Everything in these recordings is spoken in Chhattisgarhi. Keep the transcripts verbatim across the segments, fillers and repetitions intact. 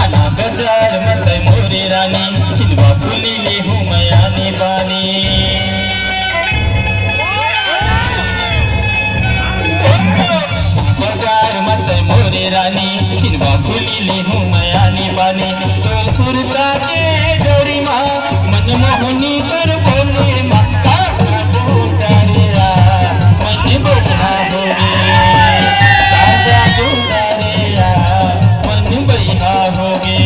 आना बजार म तै मोरे रानी, किनबा फुली लेहूँ मैं आनी बानी। बजार म तै मोरे रानी, किनबा फुली लेहूँ मैं आनी बानी। तोर सुरता के डोरी मा, मनमोहनी तोर बोली मा, का करबो डरे आ, मन बइहा होगे। का जादू डरे आ, मन बइहा होगे।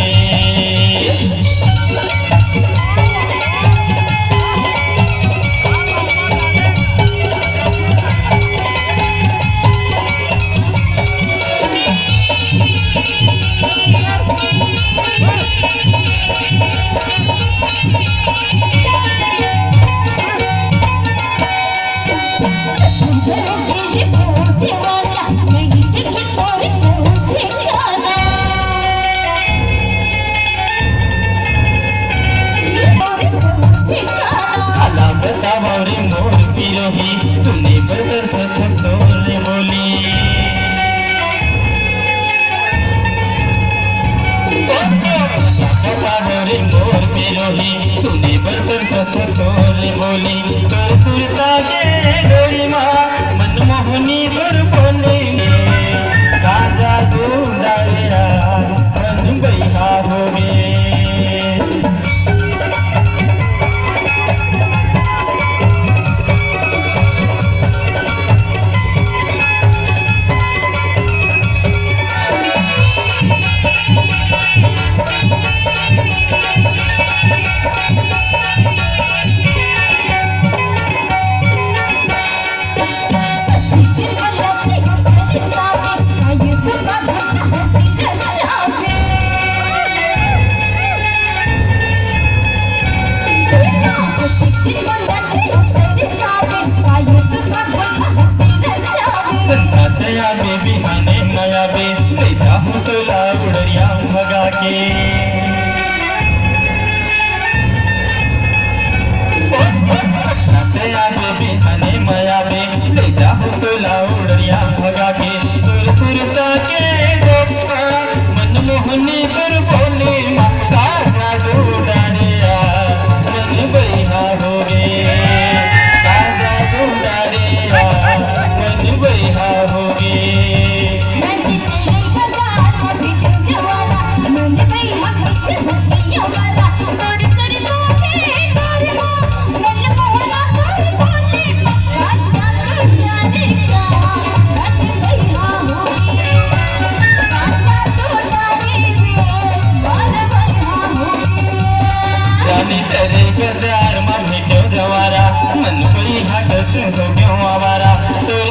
काला बतावव रे मोर पिरोही, सुने बर सरसत तोर बोली। बतावव रे मोर पिरोही, सुने बर सरसत तोर बोली। तोर सुरता के डोरी मा, मनमोहनी तोर बोली में, का जादू डारे आ, मन बइहा होगे। संझा तै आबे बिहाने मैं आबे, ले जाहूँ तोला उड़रिया भगा के। संझा तै आबे बिहाने मैं आबे, ले जाहूँ तोला उड़रिया भगा के। तोर सुरता के डोरी मा, मनमोहनी तोर बोली मा, का जादू डारे आ, मन बइहा होगे। का जादू डारे आ, मन बइहा होगे। रानी तोरे बजार म भेट्यो जवारा, मन कोई हाथ से हो गयो आवारा। तोर